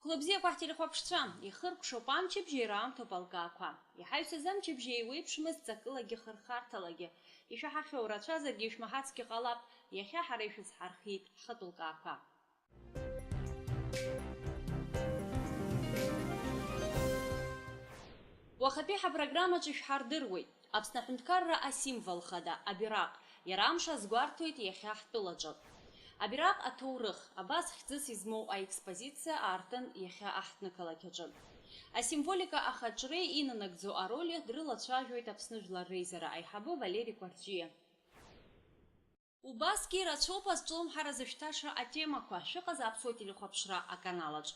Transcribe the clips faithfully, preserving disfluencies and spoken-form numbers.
Хәлыбзиақәа ҳтелехәаԥшцәа, ихыркәшоуп амчыбжьи раамҭоуп алкаақәа. Иҳаҩсыз амчыбжьи еиуеиԥшмызт ҵакылагьы хырхарҭалагьы. Ишәаҳахьоу рацәазаргьы ишәмаҳацгьы ҟалап, иахьа ҳара ишәызҳархиеит ҳхатә лкаақәа. Уахатәи ҳапрограммаҿы ишәҳардыруеит. Аԥсны аҳәынҭқарра асимвол хада, абираҟ, иара амш азгәарҭоит иахьа ҳтәылаҿы. Абираҟ аҭоурых, абас хьӡыс измоу аекспозициа аартын иахьа аҳҭнықалақь аҿы. Асимволика ахаҿреи инанагӡо ароли дрылацәажәоит Аԥсны Жәлар Реизара аиҳабы Валери Кәарҷиа. Убасгьы ирацәоуп азҿлымҳара зышәҭаша атемақәа, шәыҟаз аԥсуа телехәаԥшра аканалаҿ.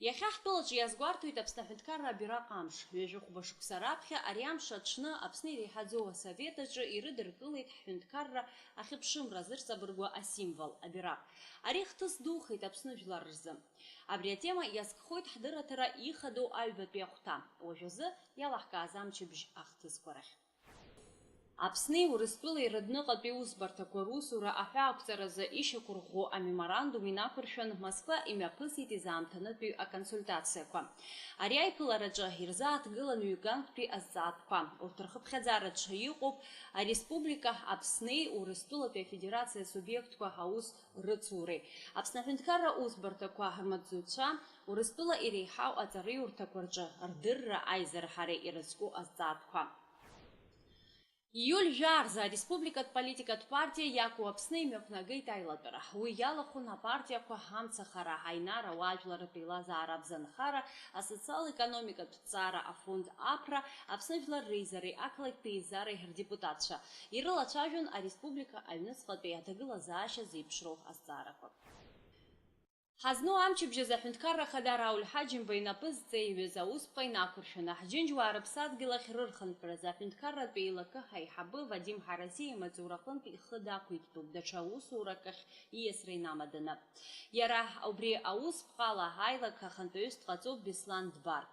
Иахьа ҳтәылаҿы иазгәарҭоит Аԥсны аҳәынҭқарра абираҟ амш. Ҩажәи хәба шықәса раԥхьа ари амш аҽны Аԥсны иреиҳаӡоу асовет аҿы ирыдыркылеит ҳҳәынҭқарра ахьыԥшымра зырҵабыргуа асимвол, абираҟ. Ари хҭыс духеит Аԥсны жәлар рзы. Абри атема иазкхоит ҳдырраҭара ихадоу аҩбатәи ахәҭа. Уажәазы иалаҳкааз амчыбжь ахҭысқәа рахь. Аԥсни Урыстәылеи рыдныҟатәи усбарҭақәа русура аҳәаақәҵаразы ишьақәырӷәӷәо амеморандум инақәыршәан, Москва имҩаԥысит изаамҭанытәи аконсультациақәа. Ари аиԥылараҿы ирзааҭгылан ҩганктәи азҵаатәқәа. Урҭ рхыԥхьаӡараҿы иҟоуп ареспублика Аԥсни Урыстәылатәи Афедерациа асубиектқәа аус рыцуреи, Аԥсны аҳәынҭқарра усбарҭақәа рмаҵзуҩцәа Урыстәыла иреиҳау аҵараиурҭақәа рҿы рдырра аизырҳареи ирызку азҵаатәқәа. Ииуль жәаа рзы ареспубликатә политикатә партиа Иаку Аԥсны имҩаԥнагеит аилатәара. Уи иалахәын апартиақәа амцахара, аинара, ауаажәларратә еилазаара, абзанхара, асоциал-економикатә ҭҵаара афонд, аԥра, Аԥсны Жәлар Реизареи ақалақьтә еизареи рдепутатцәа. Ирылацәажәон ареспублика аҩныҵҟатәи аҭагылазаашьа зеиԥшроу азҵаарақәа. Ҳазну амчыбжь азы аҳәынҭқарра ахада Рауль Ҳаџьымба инапы зҵеиҩыз аусԥҟа инақәыршәаны, ҳџьынџьуаа рыԥсадгьыл ахь рырхынҳәразы аҳәынҭқарратә еилакы ҳаиҳабы Вадим Ҳаразиа имаҵураҟынтә ихы дақәиҭтәуп, даҽа аусурак ахь ииасра инамаданы. Иара убри аусԥҟала аилак ахантәаҩыс дҟаҵоуп Беслан Дбар.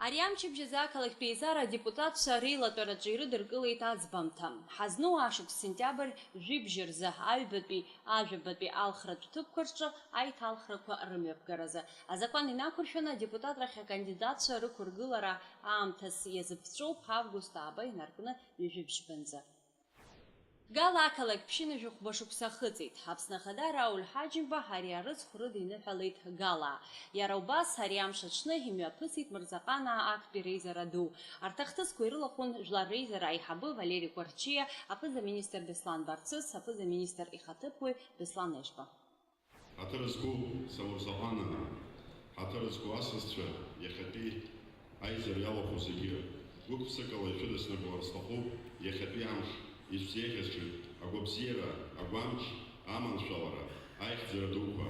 Ари амчыбжь азы ақалақьтә еизара адепутатцәа реилатәараҿы ирыдыркылеит аӡбамҭа. Ҳазну ашықәс сентиабр жәибжь рзы аҩбатәи, ажәабатәи алхратә ҭыԥқәа рҿы аиҭалхрақәа рымҩаԥгаразы азакәан инақәыршәаны адепутатрахь акандидатцәа рықәыргылара аамҭас иазыԥҵәоуп август ааба инаркны ҩажәи бжьбанӡа. Гала ақалақь ԥшьынҩажәи хәба шықәса ахыҵит. Аԥсны Ахада Рауль Ҳаџьымба ари арыцхә рыдиныҳәалеит Гала. Иара убас ари амш аҽны имҩаԥысит Мырзаҟанаа актәи реизара ду. Арҭ ахҭысқәа ирылахәын Жәлар Реизара аиҳабы Валери Кәарҷиа, аԥыза-министр Беслан Барцыц, аԥыза-министр ихаҭыԥуаҩ Беслан Ешба. Ҳаҭыр зқәу Самырзаҟанаа, ҳаҭыр зқәу асасцәа, иахьатәи аизара иалахәу зегьы, гәык-ԥсыкала ишәыдысныҳәалар сҭахуп иахьатәи амш, ишәзеиӷьасшьоит агәабзиара, агәамч, аманшәалара, аихьӡара дуқәа.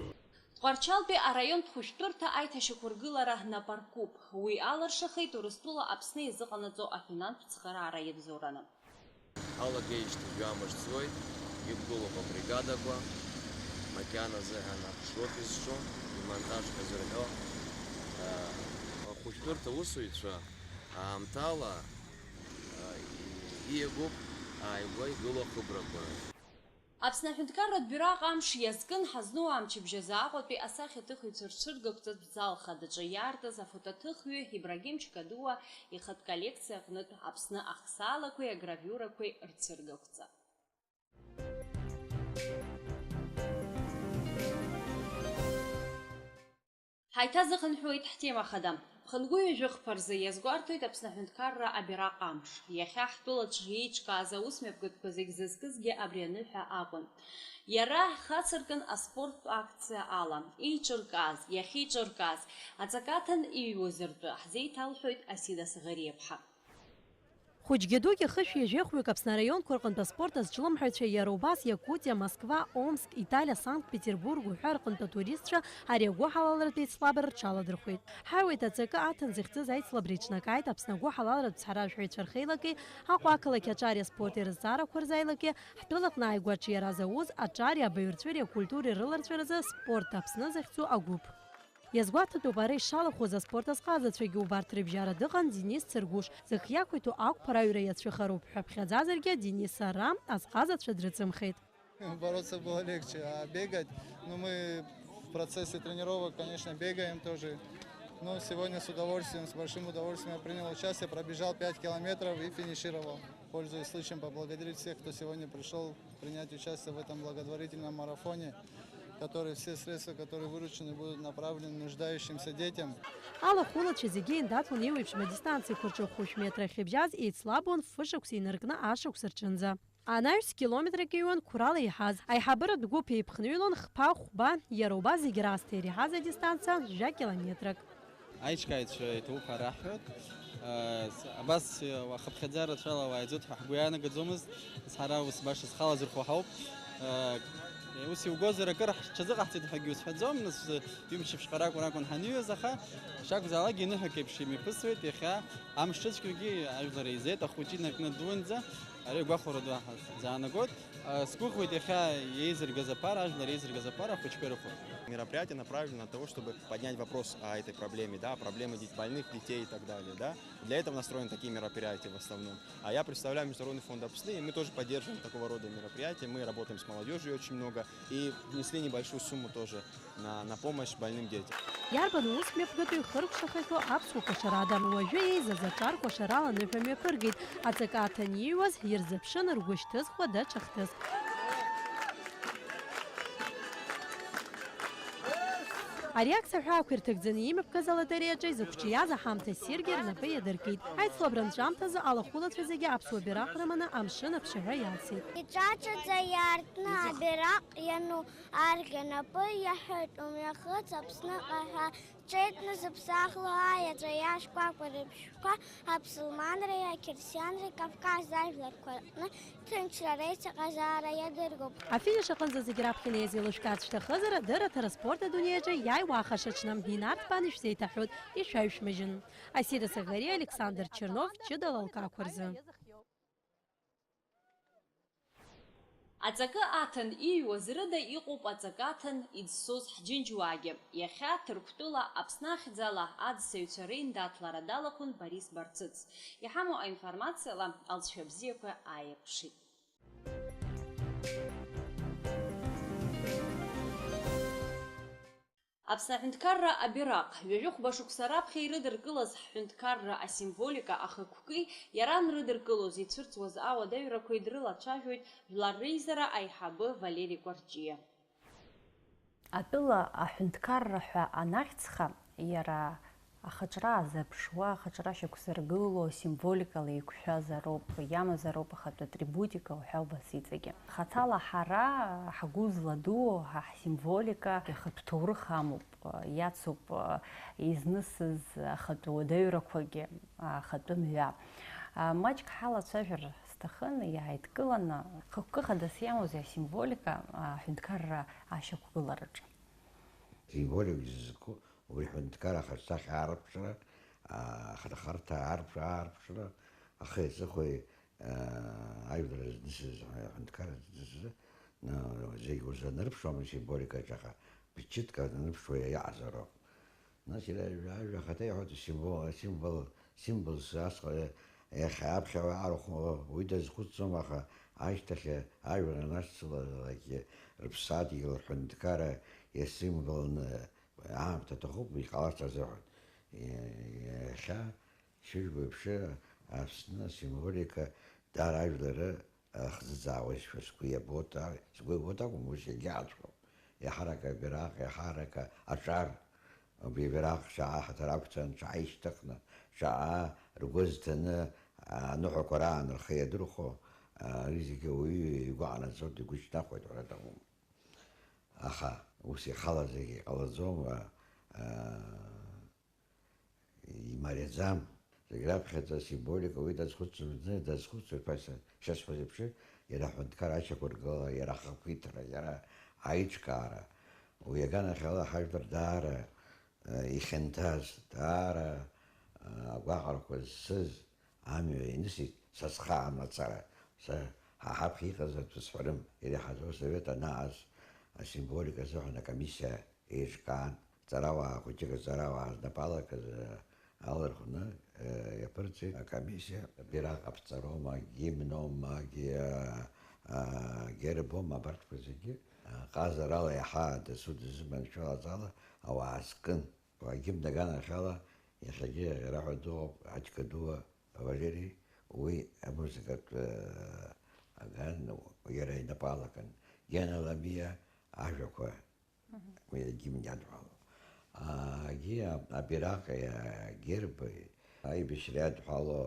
Тҟәарчалтәи араионтә хәышәтәырҭа аиҭашьақәыргылара нап аркуп. Уи алыршахеит Урыстәыла Аԥсны иазыҟанаҵо афинанстә цхыраара иабзоураны. Ҳалагеижьҭеи жәамш ҵуеит, иқәгылоуп абригадақәа, макьаназы ҳәа наҟ шроуп изҿу, имонтаж ҳәа зырҳәо. Ахәышәтәырҭа усуҩцәа аамҭала ииагоуп ааигәа игылоу ахыбрақәа. Аԥсны аҳәынҭқарратә бираҟ амш иазкын ҳазну амчыбжь азы Аҟәатәи асахьаҭыхҩцәа рцәыргақәҵатә зал хадаҿы иаартыз афотоҭыхҩы Ибрагим Чкадуа ихатә коллекциа аҟнытә Аԥсны ахсаалақәеи агравиурақәеи рцәыргақәҵа. Ҳаиҭазыхынҳәуеит ҳтема хада. Ԥхынгәы ҩажәи хԥа рзы иазгәарҭоит Аԥсны аҳәынҭқарра абираҟ амш. Иахьа ҳтәылаҿы еиҿкааз аус мҩаԥгатәқәа зегь зызкызгьы абри аныҳәа акәын. Иара хацыркын аспорттә акциа ала, еиҿыркааз, иахьеиҿыркааз, аҵакы аҭан иҩуаз ртәы ҳзеиҭалҳәоит Асида Саӷариаԥҳа. Хәыҷгьы дугьы хышә ҩажәи хәҩык Аԥсны араионқәа рҟынтә аспорт азҿлымҳаҩцәа, иара убас Иакутиа, Москва, Омск, Италиа, Санкт-Петербург уҳәа рҟынтә атуристцәа ари агәыҳалалратә еицлабра рҽаладырхәеит. Ҳаҩуеит аҵакы аҭан зыхьӡыз аицлабра иҿнакааит Аԥсны агәыҳалалратә цҳаражәҳәаҩцәа рхеилаки, Аҟәа ақалақь аҿари аспорти рызҵаарақәа рзы аилаки, ҳтәылаҟны ааигәаҿиара зауз аҿари абаҩрҵәыреи акультуреи рыларҵәаразы Спорт Аԥсны захьӡу агәыԥ. Иазгәаҭатәуп, ара ишалахәыз аспорт азҟазацәагьы убарҭ рыбжьара дыҟан Денис Цыргәыш, зхы иақәиҭу ақәԥара аҩра иацәыхароуп ҳәа ԥхьаӡазаргьы, Денис ара азҟазацәа дрыцымхеит. Бороться было легче, а бегать, ну, мы в процессе тренировок, конечно, бегаем тоже. Но сегодня с удовольствием, с большим удовольствием я принял участие, пробежал пять километров и финишировал. Пользуясь случаем, поблагодарить всех, кто сегодня пришёл принять участие в этом благотворительном марафоне, который, все средства, которые выручены, будут направлены нуждающимся детям. Алахәылацәа зегьы еиндаҭлон еиуеиԥшым адистанциақәа рҿы хәышә метра ахьыбжьаз еицлабуан фышықәса инаркны ашықәса рҿынӡа. Анаҩс километрак иҩуан қәрала еиҳаз. Аиҳабыратә гәыԥ еиԥхныҩлон хԥа-хәба, иара убас зегь раасҭа иреиҳаз адистанциа жәа километрак. Аиҿкааҩцәа иҭоуп ҳәа раҳҳәоит. Э, с-, абас, э, ахыԥхьаӡара рацәала уааиӡоит ҳәа ҳгәы иаанагаӡомызт. Нас ҳара ус баша зхала зырхәо ҳауп. Э, ус иугозар акыр ҳҽазыҟаҳҵеит ҳәагьы узҳәаӡом, нас, э, ҩымш ԥшьҟарак ракәын ҳаныҩуаз, аха шакәзаалакгьы ныҳәак еиԥш имҩаԥысуеит, иахьа амш ҿыцәгьагьы ажәлар еизеит, ахәыҷы инаркны дууанӡа. Ари агәахәара ду аҳазаанагоит. Сгәыӷуеит иахьа еизыргаз аԥара, ажәлар еизыргаз аԥара ахәыҷқәа ирыхәо. Мероприятие направлено на того, чтобы поднять вопрос о этой проблеме, да, о проблеме дет-, больных детей и так далее, да. Для этого настроены такие мероприятия в основном. А я представляю Международный фонд Апсны, и мы тоже поддерживаем такого рода мероприятия. Мы работаем с молодёжью очень много и внесли небольшую сумму тоже на, на помощь больным детям. Иарбан ус мҩаԥгатәи хыркәшахахьоу аԥсуа кәашарада? Уажәы еизаз аҿар кәашарала ныҳәа мҩаԥыргеит. Аҵакы аҭан ииҩуаз ирзыԥшын ргәы шьҭызхуа даҽа хҭыск. Ари аԥсаҳәаақәа ирҭагӡаны имҩаԥгаз алотереиаҿы изықәҿиаз аҳамҭа ссиргьы рнапы иадыркит. Аицлабра анҵәамҭазы алахәылацәа зегьы аԥсуа бираҟ рыманы амшын аԥшаҳәа иалсит. Иҿаҿаӡа иаартны абираҟ иану арӷьа напы иаҳәоит, умҩахыҵ Аԥсныҟа ҳәа. Ҿеитәны зыԥсахло аеҵәа иашкәакәа рыбжьқәа аԥсылманреи ақьырсианреи Кавказ ажәларқәа рҟны ҭынчра реицаҟазаара иадыргоуп. Афиниш аҟынӡа зегь раԥхьа инеиз еилышәкаарц шәҭахызар, адырраҭара аспорт адунеи аҿы иааиуа ахашаҽны инарҭбааны ишәзеиҭаҳәоит, ишәаҩшәмыжьын. Асида Саӷариа, Александр Чернов, ҷыдала алкаақәа рзы. Аҵакы аҭан ииҩуаз рыда иҟоуп аҵакы аҭан иӡсоз ҳџьынџьуаагьы. Иахьа Ҭырқәтәыла Аԥсны ахьӡала аӡсаҩцәа реиндаҭлара далахәын Борис Барцыц. Иҳамоу аинформациала алҵшәа бзиақәа ааирԥшит. Аԥсны аҳәынҭқарра абираҟ, ҩажәи хәба шықәса раԥхьа ирыдыркылаз ҳҳәынҭқарра асимволика ахықәкы иара анрыдыркылоз ицәырҵуаз ауадаҩрақәеи дрылацәажәоит Жәлар реизара аиҳабы Валери Кәарҷиа. Атәыла аҳәынҭқарра ҳәа анахьӡха, иара ахаҿра азырԥшуа, ахаҿра шьақәзыргыло, символикала еиқәшәазароуп, иамазароуп ахатә атрибутика уҳәа убас иҵегьы. Хаҭала ҳара ҳгәы зладуу ҳа ҳсимволика ахатә ҭоурых амоуп, иацуп изнысыз ахатә уадаҩрақәагьы, ахатәы мҩа. Маҷк ҳалацәажәар сҭахын, иааидкыланы, хықәкы хадас иамоузеи асимволика аҳәынҭқарра ашьақәгылараҿы? Символик зызку уи ҳәынҭқар ахаҿсахьа аарԥшра, ахаҭахарҭа аарԥшра, аарԥшра, ахи аҵыхәеи, аа, ажәлар знысыз, аҳәынҭқар знысыз, на-, зегь узанрыԥшуам асимволикаҿ, аха ԥыҭчыҭк анрыԥшуа иаҟазароуп. Нас иара ажәа, ажәа ахаҭа иҳәоит, символ, асимвол, символс асҟа иахьа аԥхьа уи арахә, уи дазхәыцӡом, аха ашьҭахь ажәлар анашьцылалакгьы рыԥсадгьыл рҳәынҭқарра иасимволны аамҭа аҭахуп, иҟаларц азыҳәан. Иахьа шәыжәбеиԥш Аԥсны асимволика даара ажәлар ахӡыӡаауазшәа сгәы иабоит, сгәы иабоит акәым, ус иагьаацәоуп. Еиҳарак абираҟ, еиҳарак аҿар, абри абираҟ шаҟа ҳаҭыр ақәҵан, шаҟа ишьҭыхны, шаҟа ргәы зҭаны, аныҳәақәа раан рхы иадырхәо, ари зегьы ауаҩы игәы анаӡоит, игәы шьҭнахуеит ҳәа аҭахуп. Аха ус ихала зегьы иҟалаӡом, а, а, имариаӡам. Зегь раԥхьаӡа асимволика уи дазхәыцуан, зны дазхәыцуеит ҳәа са, шәасҳәаз еиԥш, иара аҳәынҭқар ашьақәыргыла, иара ахақәиҭра, иара аиҿкаара. Уи аганахьала ҳажәлар даара, а, ихьанҭаз, даара, а, агәаҟрақәа зцыз, амҩа ианысит, са схы амацара, са ҳа ҳаԥхьа иҟаз аӡәы сҳәарым, иреиҳаӡоу асовет анаҟаз асимволика азыҳәан акомиссиа еиҿкаан, ҵарауаа хәыҷык аҵарауаа знапы алакыз, э, алархәны, э, иаԥырҵеит акомиссиа, абираҟ аԥҵароума, гимноума, ги-, э, Гербом абарҭқәа зегьы, ҟазарала иаҳа дасу дызманшәалаз ала ауаа зкын. Агимн аганахьала иахьагьы ираҳәа дууп Аџька ду Валери, уи амузыкатә аган иара инапы алакын. Гена Ламиа ажәақәа уи агимн иадҳәало. Егьи абираҟи агерби аибашьра иадҳәало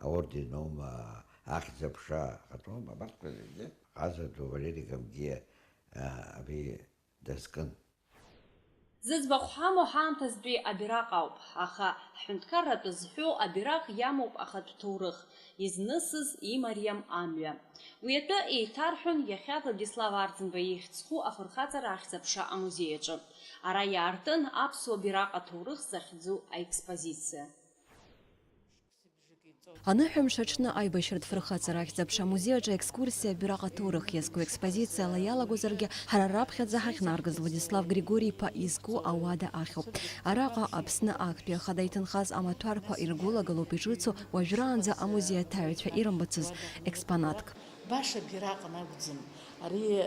аорден аума, ахьӡ-аԥша ахаҭоума, абарҭқәа зегьы Ҟаза ду Валери Гамгиа абри дазкын. Зыӡбахә ҳамоу ҳаамҭазтәи абираҟ ауп, аха ҳҳәынҭқарратә зҳәоу абираҟ иамоуп ахатә ҭоурых, изнысыз имариам амҩа. Уи атәы еиҭарҳәон иахьа Владислав Арӡынба ихьӡ зху афырхаҵара ахьӡ-аԥша амузеи аҿы. Ара иаартын аԥсуа бираҟ аҭоурых захьӡу аекспозициа. Аныҳәамш аҽны аибашьратә фырхаҵара ахьӡ-аԥша амузеи аҿы аекскурсиа абираҟ аҭоурых иазку експозициала иалагозаргьы, ҳара раԥхьаӡа ҳахьнаргаз Владислав Григори-иԥа изку ауада ахьоуп. Араҟа Аԥсны актәи ахада иҭынхаз амаҭәарқәа иргәылагалоуп иҿыцу уажәраанӡа амузеи аҭаҩцәа ирымбацыз експонатк. Баша бираҟ акәӡам ари.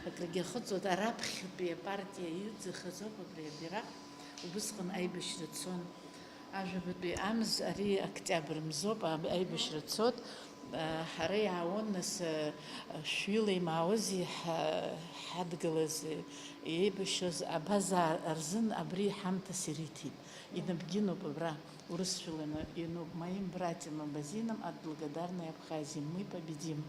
Акрыгьы ахыҵуеит, араԥхьатәи апартиа иҩыӡахаз ауп абри абираҟ, убысҟан аибашьра цон. Ажәабатәи амз, ари октиабр мзоуп, аибашьра цот. Ҳара иаауан, нас, шәҩыла имаауази ҳадгылази еибашьраз, абазаа рзын абри ҳамҭас ириҭеит. Инабгьынуп абра, урысшәала иануп, моим братьям абазинам от благодарной Абхазии мы победим.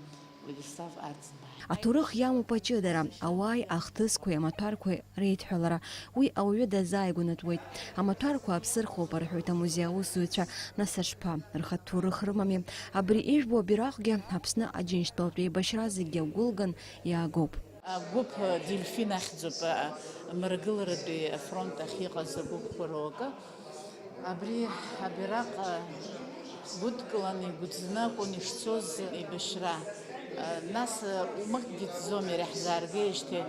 Владислав Арӡынба. Аҭоурых иамоуп аҷыдара, ауааи ахҭысқәеи амаҭәарқәеи реидҳәалара. Уи ауаҩы дазааигәанатәуеит. Амаҭәарқәа аԥсы рхоуп, рҳәоит амузеи аусзуҩцәа, нас ашԥа, рхатә ҭоурых рымами? Абри ижәбо абираҟгьы Аԥсны Аџьынџьтәылатә еибашьра зегьы агәылган иаагоуп. Агәыԥ Дельфин ахьӡуп, мрагыларатәи афронт ахь иҟаз агәыԥқәа роуакы. Абри абираҟ гәыдкыланы игәыӡны акәын ишцоз еибашьра. Нас умакгьы ҵӡом иара иаҳзааргеижьҭеи.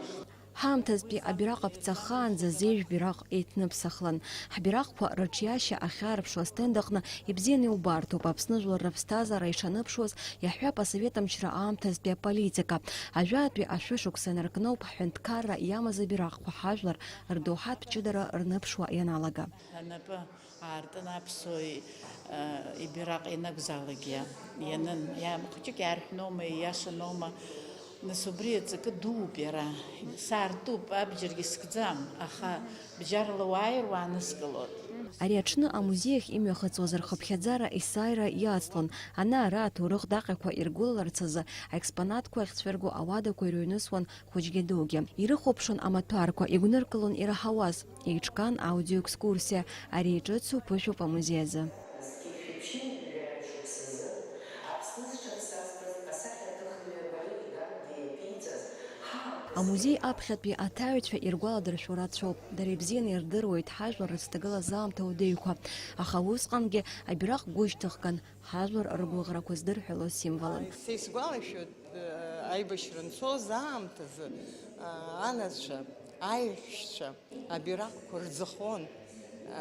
Ҳаамҭазтәи абираҟ аԥҵахаанӡа зежә бираҟ еиҭныԥсахлан. Ҳбираҟқәа рыҿиашьа ахьаарԥшуа астенд аҟны ибзианы иубарҭоуп Аԥсны жәлар рыԥсҭазаара ишаныԥшуаз, иаҳҳәап, асовет амчра аамҭазтәи аполитика. Ажәатәи ашәышықәса инаркноуп ҳҳәынҭқарра иамаз абираҟқәа ҳажәлар рдоуҳатә ҷыдара рныԥшуа ианалага. Анапы аартын аԥсуа ибираҟ ианакәзаалак иа-, ианын. Иа-, хәыҷык иаарҳәноума, ииашаноума? Нас убри аҵакы дууп иара. Саартуп, абџьаргьы скӡам, аха бџьарла уааир уааныскылоит. Ари аҽны амузеи ахь имҩахыҵуаз рхыԥхьаӡара есааира иацлон, ана-ара аҭоурых даҟьақәа иргәылаларц азы аекспонатқәа ахьцәырго ауадақәа ирыҩнысуан хәыҷгьы-дугьы. Ирыхәаԥшуан амаҭәарқәа, игәныркылон ираҳауаз. Еиҿкаан аудиоекскурсиа, ари иҿыцу ԥышәоуп амузеи азы. Зқьи жәшәи жәаҩа шықәсазы Аԥсны зҽырсазтәыз асахьаҭыхҩы Валери Гамгиа иаԥиҵаз ҳаамҭазы. Амузеи аԥхьатәи аҭаҩцәа иргәаладыршәо рацәоуп, дара ибзианы ирдыруеит ҳажәлар рыцҭагылазаамҭа уадаҩқәа, аха усҟангьы абираҟ гәышьҭыхган, ҳажәлар ргәыӷрақәа здырҳәало символын. Са исгәалашәоит, аибашьра анцоз аамҭазы анацәа, аиҳәшьцәа абираҟқәа рӡыхон,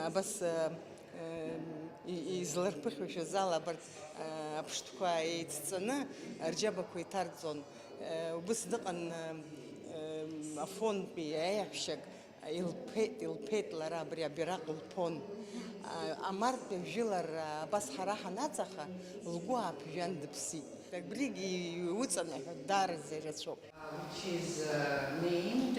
абас изларԥыхьошәаз ала абарҭ аԥштәқәа еицҵаны рџьабақәа иҭарҵон. Убыс дыҟан Афонтәи аиаҳәшьак. Илԥеит, илԥеит лара, абри абираҟ лԥон. Амарт жәылара абас ҳара ҳанаҵаха, лгәы ааԥжәан дыԥсит. Абригь иуҵанаҳәо даараӡа ирацәоуп. Which is named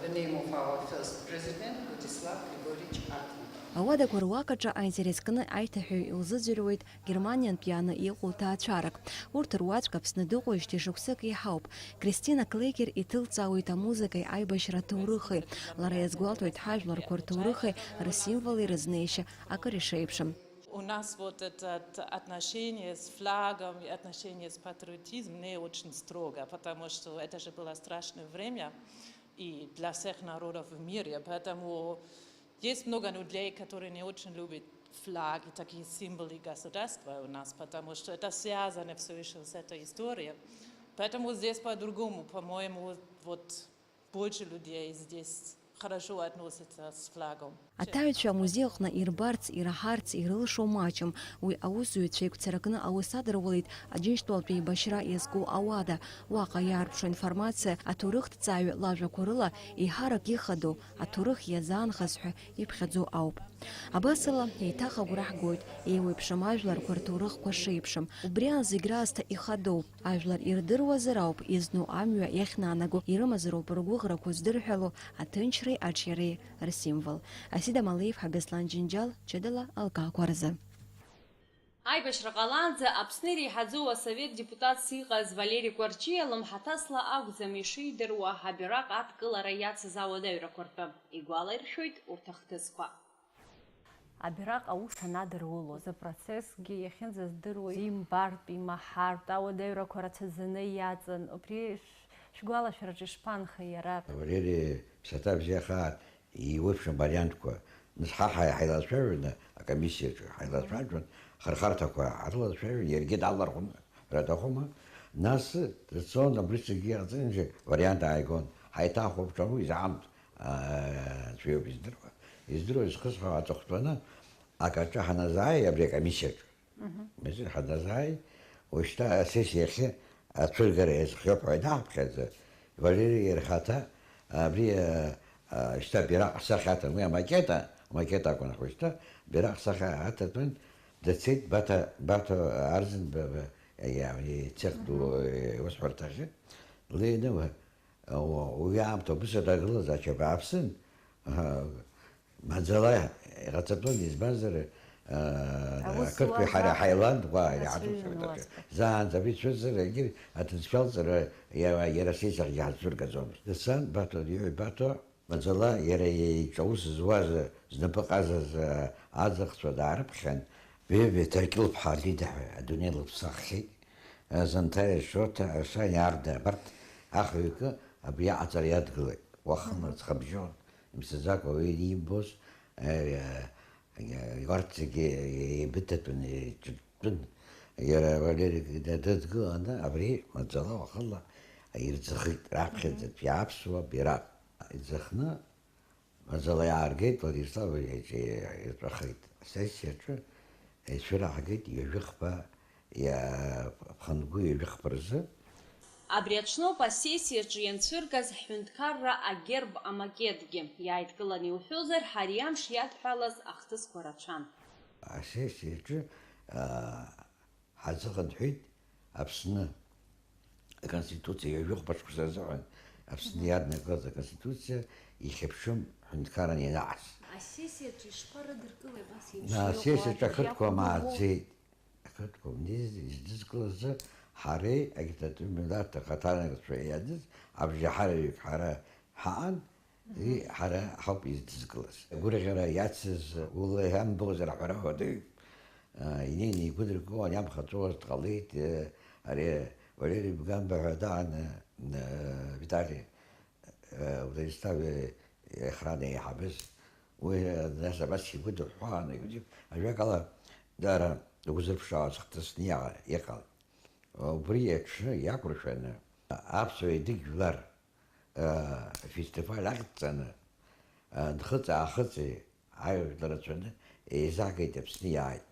the name of our first president, Владислав Григорьевич Арӡынба. Ауадақәа руак аҿы аинтерес кны аиҭаҳәаҩ илзыӡырҩуеит Германиантә иааны иҟоу ҭаацәарак. Урҭ руаӡәк Аԥсны дыҟоуижьҭеи шықәсык иаҳауп. Кристина Клейкер иҭылҵаауеит амузыкеи аибашьра аҭоурыхи. Лара иазгәалҭоит ҳажәларқәа рҭоурыхи рсимволи рызнеишьа акыр ишеиԥшым. У нас вот это отношение с флагом и отношение с патриотизмом не очень строго, потому что это же было страшное время и для всех народов в мире, поэтому Есть много людей, которые не очень любят флаги, такие символы государства у нас, потому что это связано всё ещё с этой историей. Поэтому здесь по-другому, по-моему, вот больше людей здесь хорошо относятся с флагом. Аҭаҩцәа амузеи аҟны ирбарц, ираҳарц ирылшо маҷым. Уи аусзуҩцәа игәцаракны аус адырулеит Аџьынџьтәылатә еибашьра иазку ауада. Уаҟа иаарԥшуа информациа аҭоурыхҭҵааҩы лажәақәа рыла еиҳарак ихадоу, аҭоурых иазаанхаз ҳәа иԥхьаӡоу ауп. Абасала, еиҭах агәра ҳгоит, еиуеиԥшым ажәларқәа рҭоурыхқәа шеиԥшым. Убри аан зегь раасҭа ихадоуп. Ажәлар ирдыруазар ауп, изну амҩа иахьнанаго, ирымазароуп ргәыӷрақәа здырҳәало, аҭынчреи аҿиареи рсимвол. Асида Малиев ҳәа Беслан Џьынџьал, ҷыдала алкаақәа рзы. Аибашьра ҟалаанӡа Аԥсны иреиҳаӡоу асовет депутатс иҟаз Валери Кәарҷиа лымҳаҭасла акәӡам ишидыруа абираҟ адкылара иацыз ауадаҩрақәа ртәы. Игәалаиршәоит урҭ ахҭысқәа. Абираҟ аус анадырулоз апроцессгьы иахьынӡаздыруа имбартә, имаҳартә, ауадаҩрақәа рацәаӡаны иаҵан. Убри шә-, шәгәалашәараҿы ишԥанхеи иара? Валери ԥсаҭа бзиахааит, иуеиԥшым авариантқәа. Нас ҳа ҳаи-, ҳаилацәажәаны, акомиссиаҿы ҳаилацәажәон, хырхарҭақәа ҳрылацәажәон, иаргьы далархәын ҳәа аҭахума. Нас дцон, абри саргьы иҟаҵаҩынџьа вариант ааигон. Ҳаиҭахәап ҿаму изаамҭ. Аа, аӡәы иоуп издыруа. Издыруа, изхысҳәаауа аҵыхәтәаны акаҿы ҳаназааи абри акомиссиаҿы. Мгм. Мисыр ҳаназааи, уажәшьҭа асессиа иахьы ацәыргара иазхиоуп ҳәа ианаҳԥхьаӡа, Валери иара ихаҭа абри, а, а, шьҭа абираҟ асахьа аҭан, уи амакета, амакет акәын, аха уажәшьҭа абираҟ асахьа аҭатәын, дцеит Бата, Бата Арзынба, ба-, иа-, ицех ду, Мгм. Иусҳәарҭахьы, лыҩны, уа-, уи аамҭа убыс аҭагылазаашьа бааԥсын, аҳа, маӡала иҟаҵатәын, избанзар, аа, Аус ақырҭқәеи ҳареи зуаз ҳаилан, уа, ацәыҩны иаҳдәықәлеит. Уаҵәҟьа. Заанӡа абри цәырҵыр, егьи аҭыӡшәалҵара иа-, иара сеицахгьы ҳазцәыргаӡомызт. Дцан Баҭо, диуеит Баҭо, маӡала иара иҿы аус зуаз, знапы ҟазаз, аа, аӡахцәа даарыԥхьан, Бебе Ҭаркьыл-ԥҳа Лида ҳәа адунеи лыԥсаххьеит. Занҭариа Шоҭа, Ашаниа Арда, абарҭ ахҩыкы абри аҟаҵара иадгылеит. Уахынла Мгм. ҵхыбжьон, имцаӡакәа уи иимбоз, э, э, э, урҭ зегьы еибыҭатәын, еиҿыртәын. Иара Валери дадгыланы абри маӡала уахынла ирӡахит, раԥхьаӡатәи Мгм. аԥсуа бираҟ. Иӡахны Маӡала иааргеит, Владислав Ильич иртәахеит. Асессиаҿы ицәыраагеит ҩажәихԥа, иа-, ԥхынгәы ҩажәихԥа рзы. Абри аҽноуп асессиаҿы ианцәыргаз ҳҳәынҭқарра агерб амакетгьы. Иааидкыланы иуҳәозар, ари амш иадҳәалаз ахҭысқәа рацәан. Асессиаҿы, аа, Ҳазыхынҳәит Аԥсны аконституциа ҩажәихәба шықәса азыҳәан Аԥсны Мгм. иаднакылаз аконституциа ихьыԥшым ҳәынҭқаран ианаҳҵ. Асессиаҿы ишԥарыдыркылеи абас еиԥш Нас иҟоу асессиаҿы ажәа ақырҭқәа иақәгәыӷуа? Мааӡеит. Ақырҭқәа мнеизеит, издызкылаз ҳареи агитативтә милаҭ ахаҭарнакцәа иадыз абжьаҳараҩык ҳара ҳаан, Уи ҳара ҳауп издызкылаз. Агәырӷьара иацыз ула иамбозар аҳәара уадаҩуп. Инеины игәыдыркылон, иамхаҵәоз дҟалеит, ари Валери Бгамба ҳәа даан, Витали, Владислав иохрана еиҳабыз, уи нас абас игәыдыҳәҳәаланы, ажәакала, дара дгәызырԥшаауаз хҭысны иаҟа-, иҟалеит. Убри аҽны иақәыршәаны, аԥсуа идыгьлар, фестиваль ахьӡҵаны, нхыҵ-аахыҵи аҩажәлар рацәаны еизагеит Аԥсны иааит.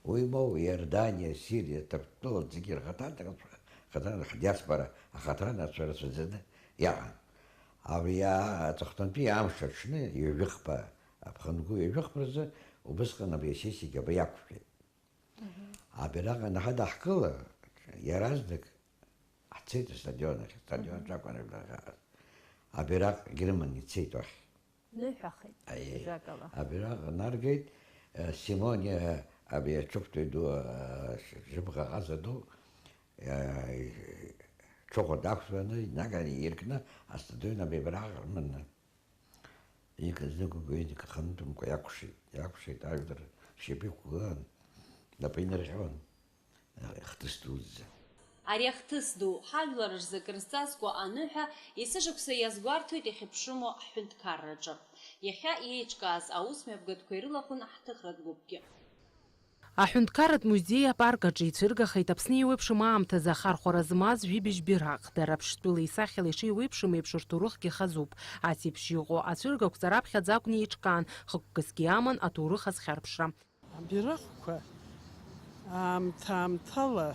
Уимоу, Иорданиа, Сириа, Ҭырқәтәыла зегьы рхаҭарнакцәа, рхаҭарнак, ҳдиаспора ахаҭарнакцәа рацәаӡаны иаҟан. Абри аа-, аҵыхәтәантәи амш аҽны ҩажәихԥа аԥхынгәы ҩажәихԥа рзы убысҟан абри асессиагьы абри иақәшәеит. Мгм. Абираҟ анаҳадаҳкыла, иаразнак ҳцеит астадион ахь, астадион Мгм. аҿакәын абираҟ. Абираҟгьы рыманы ицеит уахь. Ныҳәахеит, Аиеи. Ажәакала. Абираҟ наргеит, э, Симониа, абри аҽыхәтәаҩ ду, э, ш-, шьыбӷа ҟаза ду, э, ҽыхәа дақәтәаны, инаганы иркны, астадион абри абираҟ рыманы. Иказыгәыгәеит, ихантәымкәа иакәшеит, иакәшеит, ажәлар ршьапы иқәгылан, напы инарҟьон, ахҭыс дуӡӡа. Ари ахҭыс ду, ҳажәлар рзы акрызҵазкуа аныҳәа, есышықәса иазгәарҭоит иахьыԥшыму ҳҳәынҭқарраҿы. Иахьа иеиҿкааз аусмҩаԥгатәқәа ирылахәын ҳҭыхратә гәыԥгьы. Аҳәынҭқарратә музеи апарк аҿы ицәыргахеит Аԥсны еиуеиԥшым аамҭазы ахархәара змаз жәибжь бираҟ. Дара Аԥштәыла исахьала ишеиуеиԥшым еиԥш рҭоурыхгьы хазуп. Ас еиԥш иҟоу ацәыргақәҵа раԥхьаӡа акәны еиҿкаан, хықәкысгьы аман аҭоурых азхьарԥшра. Абираҟқәа аамҭа-аамҭала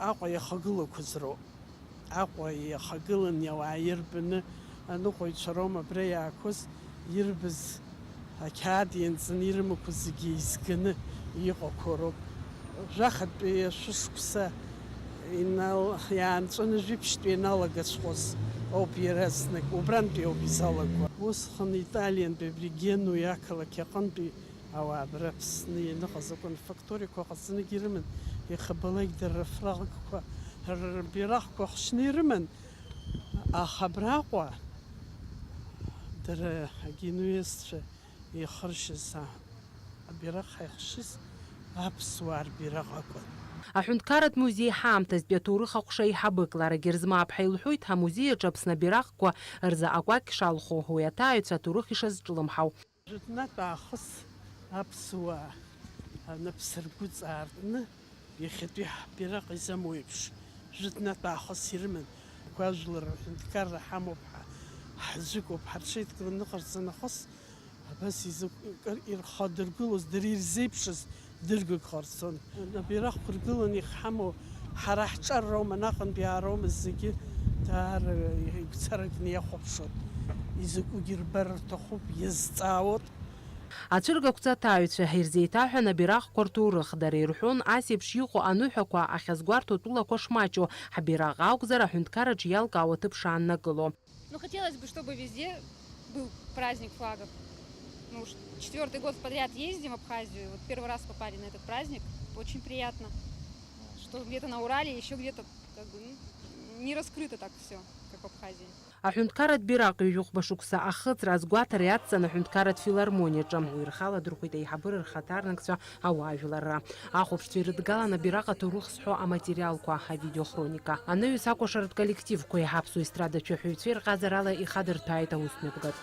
Аҟәа иахагылақәаз роуп. Аҟәа иахагылан ауаа ирбаны, аныҟәаҩцәа роума абра иаақәыз, ирбаз ақьаад ианҵаны ирымақәаз зегьы еизганы иҟақәоу роуп. Жәахатәи ашәышықәса инал-, иаанҵәаны жәиԥшьтәи ианалагаҵәҟьоз ауп иаразнак, убрантәи ауп изалаго. Усҟан италиантәи абри Генуа ақалақь аҟынтәи ауаа абра Аԥсны ианыҟаз акәын, факториақәа ҟаҵаныгьы ирыман, иахьабалак дара рфлагқәа, рбираҟқәа хшьны ирыман, аха абраҟа дара агенуезцәа ихыршьыз, а, абираҟ ҳаихшьыз аԥсуаа рбираҟ акәын. Аҳәынҭқарратә музеи ҳаамҭазтәи аҭоурых аҟәша аиҳабы Клара Герзмааԥҳа илҳәоит, ҳамузеи аҿы Аԥсны абираҟқәа рзы акәакь шалху, уи аҭааҩцәа аҭоурых ишазҿлымҳау. Жәытәнатә аахыс аԥсуаа анапсыргәыҵа аартны, иахьатәи ҳбираҟ изамоу еиԥш, жәытәнатә аахыс ирыман. Қәа ажәлар аҳәынҭқарра ҳамоуп ҳәа, ҳзықәуп, ҳарҽеидкыланы ыҟарҵа нахыс, абас изакә-, кыр ирхадыргылоз, дара ирзеиԥшыз дыргак ҟарҵон. Абираҟқәа ргыланы иахьҳамоу ҳара ҳҿар роума, наҟынтәи аароума, зегьы даара игәцаракны иахәаԥшуан. Изакәыгьы рбар рҭахуп, иазҵаауан. Ацәыргақәҵа аҭааҩцәа ирзеиҭаҳәан абираҟқәа рҭоурых. Дара ирҳәон, ас еиԥш иҟоу аныҳәақәа ахьазгәарҭо атәылақәа шмаҷу, ҳбираҟ акәзар, аҳәынҭқарраҿы иалкаау аҭыԥ шааннакыло. Ну, хотелось бы, чтобы везде был праздник флагов. Мы уж четвёртый год подряд ездим в Абхазию, вот первый раз попали на этот праздник. Очень приятно, что где-то на Урале, ещё где-то, как бы, ну, не раскрыто так всё, как в Абхазии. Аҳәынҭқарратә бираҟ ҩажәихәба шықәса ахыҵра азгәаҭара иадҵан аҳәынҭқарратә филармониаҿы. Уи рхы аладырхәеит аиҳабыра рхаҭарнакцәа, ауаажәларра. Ахәаԥшцәа ирыдгалан абираҟ аҭоурых зҳәо аматериалқәа, авидеохроника. Анаҩс акәашаратә коллективқәеи аԥсуа естрадатә шәаҳәаҩцәеи рҟазарала ихадырҭәааит аусмҩаԥгатә.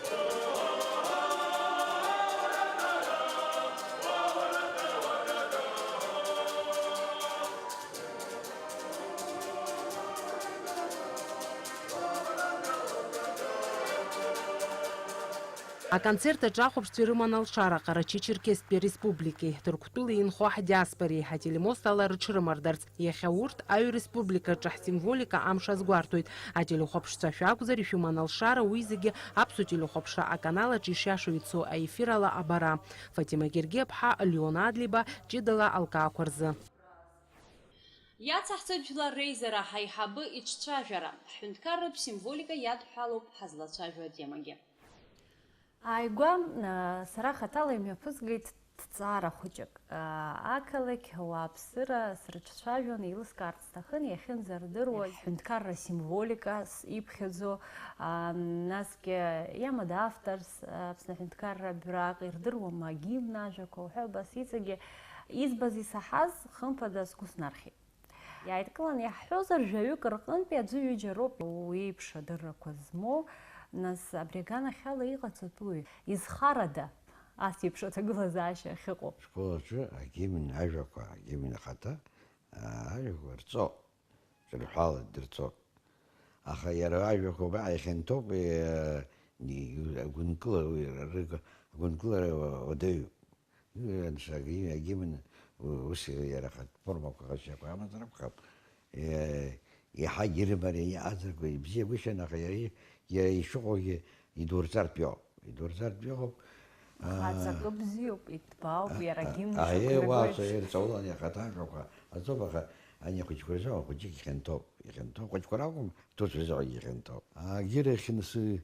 Аконцерт аҿы ахәаԥшцәа ирыман алшара Ҟарачы-Черкесктәи ареспубликеи, Ҭырқәтәылеи инхо ҳдиаспореи ателемост ала рыҽрымардарц. Иахьа урҭ аҩ республикаҿы ҳсимволика амш азгәарҭоит. Ателехәаԥшцәа шәакәзар, ишәыман алшара, уи зегьы аԥсуа телехәаԥшра аканал аҿы ишиашоу ицо аефир ала абара. Фатима Гергиаԥҳа, Леон Адлеиба, ҷыдала алкаақәа рзы. Иацаҳҵоит жәлар реизара ҳаиҳабы иҿцәажәара. Ҳҳәынҭқарратә символика иадҳәалоуп ҳазлацәажәо атемагьы. Ааигәа, а, сара хаҭала имҩаԥызгеит ҭҵаара хәыҷык. А, ақалақь ауааԥсыра срыҿцәажәон, еилыскаарц сҭахын, иахьынӡардыруа, ҳҳәынҭқарра символика с-, иԥхьаӡо, а, насгьы иамада авторс, а, Аԥсны аҳәынҭқарра абираҟ, ирдыруама агимн ажәақәа уҳәа, убас иҵегьы избаз исаҳаз, хымԥада, сгәы снархьит. Иааидкыланы иаҳҳәозар, жәаҩык рҟынтәи аӡәы-ҩыџьа роуп уи еиԥш адыррақәа змоу, нас абри аганахьала иҟаҵатәуи? Изхарада ас еиԥш аҭагылазаашьа ахьыҟоу? Школ аҿы агимн ажәақәа, агимн ахаҭа, аа, ажәақәа рҵо, ҿырҳәала дырҵо. Аха иара ажәақәа абра ихьанҭоуп, е, и-, агәынкыла-, уи рыг-, агәынкылара уадаҩуп. Анцәа агимн, агимн, у-, ус иара ахатә формақәа ҟазшьақәа амазар акәхап. Е, иаҳагьы ирымариа иҟазаргьы ибзиагәышьан, аха иара и-, иара ишыҟоугьы идурҵартә иҟоуп. Идурҵартә иҟоуп. Аа, хаҵакы бзиоуп, иҭбаауп, а, иара а, агимн аиеи, шықәнагоу уаҵәа еиԥш. Ирҵаулан иахаҭа ажәақәа азоуп, аха ани ахәыҷқәа рзы ахәыҷык ихьанҭоуп, ихьанҭоуп, ахәыҷқәа ракәым, ҭуцәа рзыҳәагьы ихьанҭоуп. Агьырахь нас, е,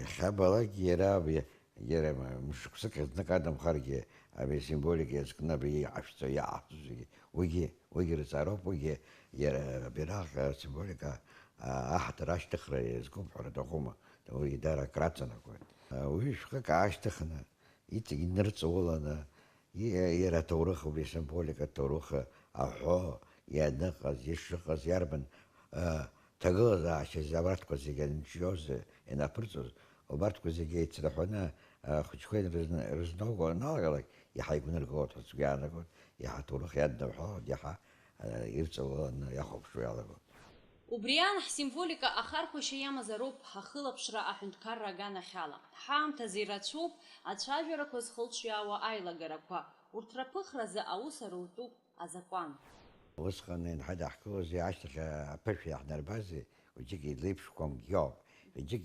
иахьабалак иара абри Иара ма-, мышықәсык знык адамхаргьы, абри асимволика иазкны абри иҟашәҵо, иаҟаҳҵо зегьы, уигьы, уигьы рыҵароуп, уигьы иара абираҟ асимволика, а, аҳаҭыр ашьҭыхра иазкуп ҳәа рҭахума, уигьы даара акраҵанакуеит. А, уи шәҟәык аашьҭыхны, иҵегь инырҵауланы, и-, иара аҭоурых, убри асимволика аҭоурых аҳәо, ианыҟаз, ишыҟаз, иарбан, а, ҭагылазаашьаз абарҭқәа зегьы анҿиоз, ианаԥырҵоз, убарҭқәа зегьы еицрыҳәаны, ахәыҷқәа ирызна-, ирызноуго аналагалак, Иаҳа игәныргылоит ҳәа сгәы иаанагоит, иаҳа аҭоурых иаднаҳәалоит, иаҳа ирҵауланы иахәаԥшуа иалагоит. Убри аан, ҳсимволика ахархәашьа иамазароуп ҳахылаԥшра аҳәынҭқарра аганахьала. Ҳаамҭазы ирацәоуп ацәажәарақәа зхылҿиаауа аилагарақәа, урҭ раԥыхразы аус арутәуп азакәан. Усҟан ианҳадаҳкылози ашьҭахь аԥышәа иаҳнарбази, хәыҷык илеиԥшқәамгьы ауп, хәыҷык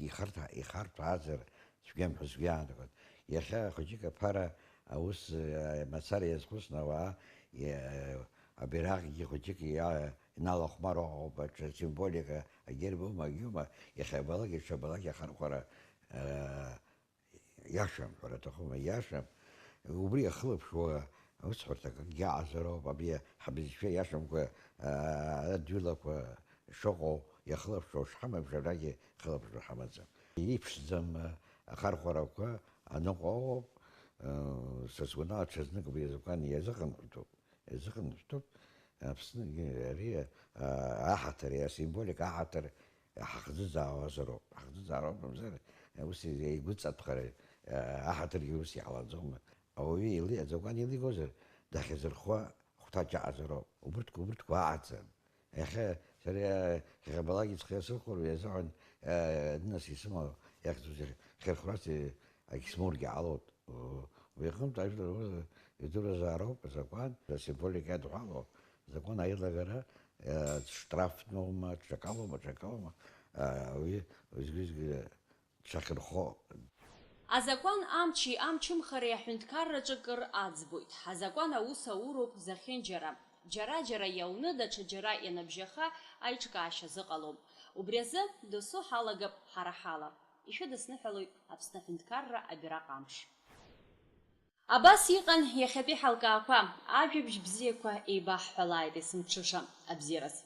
ихарҭәаазар цәгьам ҳәа сгәы иаанагоит. Иахьа хәыҷык аԥара аус, э, мацара иазхәыцны ауаа, э, абираҟгьы хәыҷык иа-, иналахәмаруа ыҟоуп, аҽа символика, агерб аума, агьиума, иахьабалак, иҽабалак иахархәара, э, иашам, ҳәара аҭахума, иашам. Убри иахылаԥшуа аусҳәарҭа акгьы аҟазароуп, абри ҳбызшәа иашамкәа, аа, адәылақәа шыҟоу иахылаԥшуа шҳамам, абрагьы хылаԥшуа ҳамаӡам. Иԥшӡам ахархәарақәа аныҟоу, са сгәанала, ҽазнык абри азакәан иазыҟамҵатәуп. Иазыҟамҵатәуп, Аԥсныгьы ари, аа, аҳаҭыр, асимволика аҳаҭыр ҳахӡыӡаауазароуп, ҳахӡыӡаароуп, мамзар ус еигәыҵатәхар, аа, аҳаҭыргьы ус иҟалаӡом. Ауаҩы илеи-, азакәан илигозар, дахьазырхуа хәҭаҷ аҟазароуп. Убырҭқәа, убырҭқәа аҟаӡам. Иахьа сара иахьабалакгьы схы иасырхәар, уи азыҳәан, аа, аднас исымоу иахьӡузеи хьырхәрас, егьсмоургьы ҟалоит. Уи аҟынтә ажәлар рзы идыруазаароуп азакәан, асимволика иадҳәалоу азакәан аилагара, э, штрафноума, ҽакалоума, ҽакалоума, э, уи уеизгьы-уеизгьы дшахьырхәо. Азакәан амчи амчымхареи аҳәынҭқарраҿы кыр аӡбоит. Азакәан аус ауроуп зехьынџьара. Џьара-џьара иауны, даҽаџьара ианабжьаха аиҿкаашьа азыҟалом. Убри азы досу ҳалагап ҳара ҳала. Ишәыдысныҳәалоит Аԥсны аҳәынҭқарра абираҟ амш. Абас иҟан иахьатәи ҳалкаақәа, ажәабжь бзиақәа еибаҳҳәалааит есымҽыша, абзиараз.